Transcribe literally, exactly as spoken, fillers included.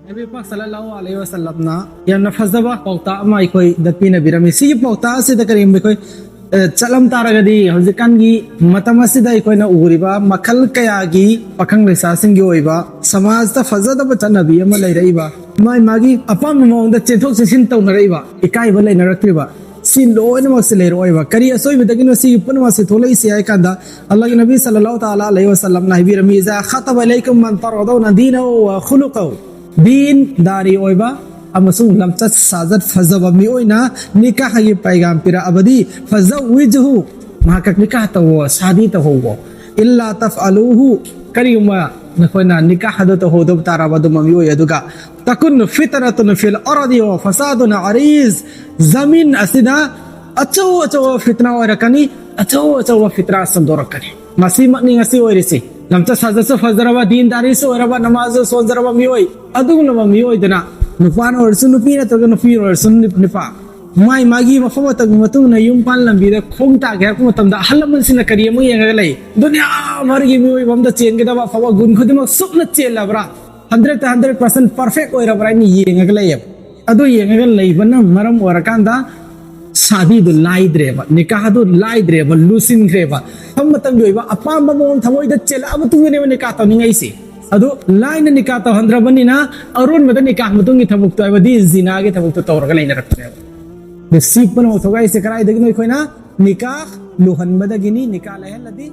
ꯅꯕꯤ ꯄꯥꯛ ꯁꯜꯂꯜꯂꯥꯍꯨ ꯑꯂꯩꯍꯤ ꯋꯥꯁꯜꯂꯝꯅ ꯌꯥꯝꯅ ꯐꯖꯕ ꯄꯥꯎꯇꯥꯛ ꯑꯃ ꯑꯩꯈꯣꯏꯗ ꯄꯤꯅꯕꯤꯔꯝꯃꯤ꯫ ꯁꯤꯒꯤ ꯄꯥꯎꯇꯥꯛ ꯑꯁꯤꯗ ꯀꯔꯤꯒꯨꯝꯕ ꯑꯩꯈꯣꯏ, ꯑ, ꯆꯠꯂꯝ ꯇꯥꯔꯒꯗꯤ, ꯍꯧꯖꯤꯛꯀꯥꯟꯒꯤ ꯃꯇꯝ ꯑꯁꯤꯗ ꯑꯩꯈꯣꯏꯅ ꯎꯔꯤꯕ ꯃꯈꯜ ꯀꯌꯥꯒꯤ ꯄꯥꯈꯪ ꯂꯩꯁꯥꯁꯤꯡꯒꯤ ꯑꯣꯏꯕ ꯁꯃꯥꯖꯇ ꯐꯖꯗꯕ ꯆꯠꯅꯕꯤ ꯑꯃ ꯂꯩꯔꯛꯏꯕ, ꯃꯥꯏ ꯃꯥꯒꯤ ꯑꯄꯥꯝꯕ ꯃꯑꯣꯡꯗ ꯆꯦꯟꯊꯣꯛ ꯆꯦꯟꯁꯤꯟ ꯇꯧꯅꯔꯛꯏꯕ, ꯏꯀꯥꯏꯕ ꯂꯩꯅꯔꯛꯇ꯭ꯔꯤꯕ, ꯁꯤ ꯂꯣꯏꯅꯃꯛꯁꯦ ꯂꯩꯔꯛꯑꯣꯏꯕ꯫ ꯀꯔꯤ ꯑꯁꯣꯏꯕꯗꯒꯤꯅꯣ ꯁꯤꯒꯤ ꯄꯨꯝꯅꯃꯛꯁꯦ ꯊꯣꯛꯂꯛꯏꯁꯦ ꯍꯥꯏ ꯀꯥꯟꯗ, ꯑꯜꯂꯥꯍꯒꯤ ꯅꯕꯤ ꯁꯜꯂꯜꯂꯥꯍꯨ ꯇꯥꯂꯥ ꯑꯂꯩꯍꯤ ꯋꯥꯁꯜꯂꯝꯅ ꯍꯥꯏꯕꯤꯔꯝꯃꯤ, "ꯏꯖꯥ ꯈꯥꯇꯕ ꯏꯂꯩꯀꯨꯝ ꯃꯟ ꯇꯔꯗꯧꯅ ꯗꯤꯅꯍꯨ ꯋ ꯈꯨꯂꯨꯀꯍꯨ", ꯗꯤꯟ ꯗꯥꯔꯤ ꯑꯣꯏꯕ ꯑꯃꯁꯨꯡ ꯂꯝꯆꯠ ꯁꯥꯖꯠ ꯐꯖꯕ ꯃꯤꯑꯣꯏꯅ ꯅꯤꯀꯥꯍꯒꯤ ꯄꯩꯒꯥꯝ ꯄꯤꯔꯛꯑꯕꯗꯤ, "ꯐꯖꯧꯋꯤꯖꯨꯍꯨ", ꯃꯍꯥꯛꯀ ꯅꯤꯀꯥꯍ ꯇꯧꯋꯣ, ꯁꯥꯗꯤ ꯇꯧꯍꯧꯋꯣ꯫ "ꯏꯜꯂꯥ ꯇꯐ ꯑꯂꯨꯍꯨ", ꯀꯔꯤꯒꯨꯝꯕ ꯅꯈꯣꯏꯅ ꯅꯤꯀꯥꯍ ꯑꯗꯨ ꯇꯧꯍꯧꯗꯕ ꯇꯥꯔꯕ ꯑꯗꯨꯝꯕ ꯃꯤꯑꯣꯏ ꯑꯗꯨꯒ, "ꯇꯀꯨꯟ ꯐꯤꯇꯅꯇꯨꯟ ꯐꯤꯜ ꯑꯔꯗꯤ ꯋ ꯐꯁꯥꯗꯨꯟ ꯑꯔꯤꯖ", ꯖꯃꯤꯟ ꯑꯁꯤꯗ ꯑꯆꯧ ꯑꯆꯧꯕ ꯐꯤꯇꯅꯥ ꯑꯣꯏꯔꯛꯀꯅꯤ, ꯑꯆꯧ ꯑꯆꯧꯕ ꯐꯤꯇꯅꯥ ꯁꯟꯗꯣꯔꯛꯀꯅꯤ꯫ ꯃꯁꯤꯃꯛꯅꯤ ꯉꯁꯤ ꯑꯣꯏꯔꯤꯁꯤ꯫ ꯂꯝꯆꯠ ꯁꯥꯖꯠꯁꯨ ꯐꯖꯔꯕ, ꯗꯤꯟ ꯗꯥꯔꯤꯁꯨ ꯑꯣꯏꯔꯕ, ꯅꯃꯥꯖꯁꯨ ꯁꯣꯟꯖꯔꯕ ꯃꯤꯑꯣꯏ, ꯑꯗꯨꯒꯨꯝꯂꯕ ꯃꯤꯑꯣꯏꯗꯨꯅ, ꯅꯨꯄꯥꯅ ꯑꯣꯏꯔꯁꯨ ꯅꯨꯄꯤ, ꯅꯠꯇ꯭ꯔꯒ ꯅꯨꯄꯤ ꯑꯣꯏꯔꯁꯨ ꯅꯨ-, ꯅꯨꯄꯥ, ꯃꯥꯏ ꯃꯥꯒꯤ ꯃꯐꯝ ꯃꯇꯝꯒꯤ ꯃꯇꯨꯡ ꯏꯟꯅ ꯌꯨꯝ ꯄꯥꯟ ꯂꯝꯕꯤꯗ ꯈꯣꯡ ꯇꯥꯒꯦ ꯍꯥꯏꯔꯛꯄ ꯃꯇꯝꯗ, ꯑꯍꯜ ꯂꯃꯟꯁꯤꯡꯅ ꯀꯔꯤ ꯑꯃꯨꯛ ꯌꯦꯡꯉꯒ ꯂꯩ? ꯗꯨꯅꯤꯌꯥ ꯚꯔꯒꯤ ꯃꯤꯑꯣꯏꯕ ꯑꯝꯗ ꯆꯦꯟꯒꯗꯕ ꯑꯐꯕ ꯒꯨꯟ ꯈꯨꯗꯤꯡꯃꯛ ꯁꯨꯞꯅ ꯆꯦꯜꯂꯕ꯭ꯔꯥ? ꯍꯟꯗ꯭ꯔꯦꯠꯇ ꯍꯟꯗ꯭ꯔꯦꯠ ꯄꯥꯔꯁꯦꯟ ꯄꯔꯐꯦꯛ ꯑꯣꯏꯔꯕ꯭ꯔꯥ ꯍꯥꯏꯅ ꯌꯦꯡꯉꯒ ꯂꯩꯌꯦꯕ꯫ ꯑꯗꯨ ꯌꯦꯡꯉꯒ ꯂꯩꯕꯅ ꯃꯔꯝ ꯑꯣꯏꯔꯀꯥꯟꯗ ꯁꯥꯗꯤꯗꯨ ꯂꯥꯏꯗ꯭ꯔꯦꯕ, ꯅꯤꯀꯥꯍꯗꯨ ꯂꯥꯏꯗ꯭ꯔꯦꯕ, ꯂꯨꯁꯤꯟꯈ꯭ꯔꯦꯕ꯫ ꯃꯇꯝ ꯃꯇꯝꯒꯤ ꯑꯣꯏꯕ ꯑꯄꯥꯝꯕ ꯃꯑꯣꯡ ꯊꯃꯣꯏꯗ ꯆꯦꯜꯂꯛꯑ ꯃꯇꯨꯡꯗꯅꯦꯕ ꯅꯤꯀꯥꯍ ꯇꯧꯅꯤꯡꯉꯛꯏꯁꯦ꯫ ꯑꯗꯨ ꯂꯥꯏꯅ ꯅꯤꯀꯥꯍ ꯇꯧꯍꯟꯗ꯭ꯔꯕꯅꯤꯅ, ꯑꯔꯣꯟꯕꯗ ꯅꯤꯀꯥꯍ ꯃꯇꯨꯡꯒꯤ ꯊꯕꯛꯇꯣ, ꯍꯥꯏꯕꯗꯤ ꯖꯤꯅꯥꯒꯤ ꯊꯕꯛꯇꯣ ꯇꯧꯔꯒ ꯂꯩꯅꯔꯛꯄꯅꯦꯕ꯫ ꯑꯗꯨ ꯁꯤ ꯄꯨꯝꯅꯃꯛ ꯊꯣꯛꯂꯛꯏꯁꯦ ꯀꯗꯥꯏꯗꯒꯤꯅꯣ? ꯑꯩꯈꯣꯏꯅ ꯅꯤꯀꯥꯍ ꯂꯨꯍꯟꯕꯗꯒꯤꯅꯤ꯫ ꯅꯤꯀꯥꯍ ꯂꯩꯍꯜꯂꯗꯤ